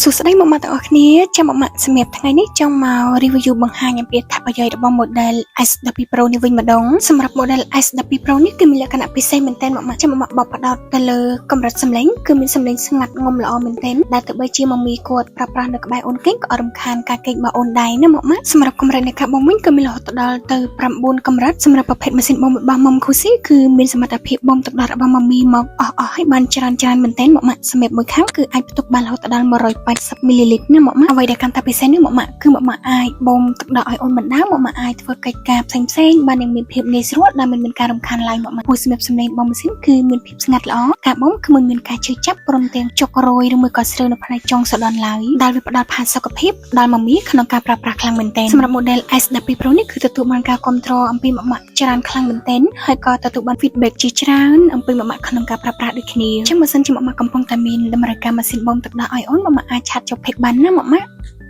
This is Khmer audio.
សួស្តីមកម៉ាក់ទាំងអស់គ្នាចាំមកម៉ាក់សម្រាប់ថ្ងៃនេះចង់មក review បង្ហាញអំពីអត្ថប្រយោជន៍របស់ model S12 Pro នេះវិញម្ដងសម្រាប់ model S12 Pro នេះគឺមានលក្ខណៈពិសេសមែនទែនមកម៉ាក់ចាំមកម៉ាក់បបផ្ដោតទៅលើកម្រិតសំឡេងគឺមានសំឡេងស្ងាត់ងំល្អមែនទែនដែលទោះបីជាmommy គាត់ប្រើប្រាស់នៅក្បែរអូនគេងក៏អត់រំខានការគេងរបស់អូនដែរណាមកម៉ាក់សម្រាប់កម្រិតនៃការបូមវិញគឺមានរហូតដល់ទៅ9កម្រិតសម្រាប់ប្រភេទម៉ាស៊ីនបូមរបស់ Mom Kusi គឺមានសមត្ថភាពបូមទឹកដោះរបស់ mommy មកអស់អស់ឲ្យបានច្រើនច្រើនមែនទែនមកម៉ាក់សម្រាប់មួយខាងគឺអាចផ្ទុកបានរហូតដល់180មីលីលីត្រណាមកម៉ាក់អ្វីដែលកាន់តែពិសេសនេះមកម៉ាក់គឺមកម៉ាក់អាចបូមទឹកដោះឲ្យអូនបណ្ដើមកម៉ាក់អាចធ្វើកិច្ចការផ្សេងផ្សេងៗបានយ៉ាងមានភាពងាយស្រួលដែលមិនមានការរំខានឡើយមកម៉ាក់ព្រោះសម្រាប់សំឡេងបូមម៉ាស៊ីនគឺមានភាពស្ងាត់ល្អការបូមគឺមិនមានការឈឺចាប់ព្រមទាំងចុករយឬមួយក៏ស្រើវនៅផ្នែកចុងសដនឡើយដែលវាផ្ដល់ផាសុកភាពដល់ mommy ក្នុងការប្រើប្រាស់ខ្លាំងមែនទែនសម្រាប់ model S12 Pro នេះគឺទទួលបានការគាំទ្រអំពីមកម៉ាក់ច្រើនខ្លាំងមែនទែនហើយក៏ទទួលបាន feedback ជាច្រើនអំពីមកម៉ាក់ក្នុងការប្រើប្រាស់ដូចគ្នាចឹងបើសិនជាមកម៉ាក់កំពុងតែមានតម្រូវការម៉ាស៊ីនបូមទឹកដោះឲ្យអូនមកម៉ាក់អាច chat ចូល page បានណាមកម៉ាក់។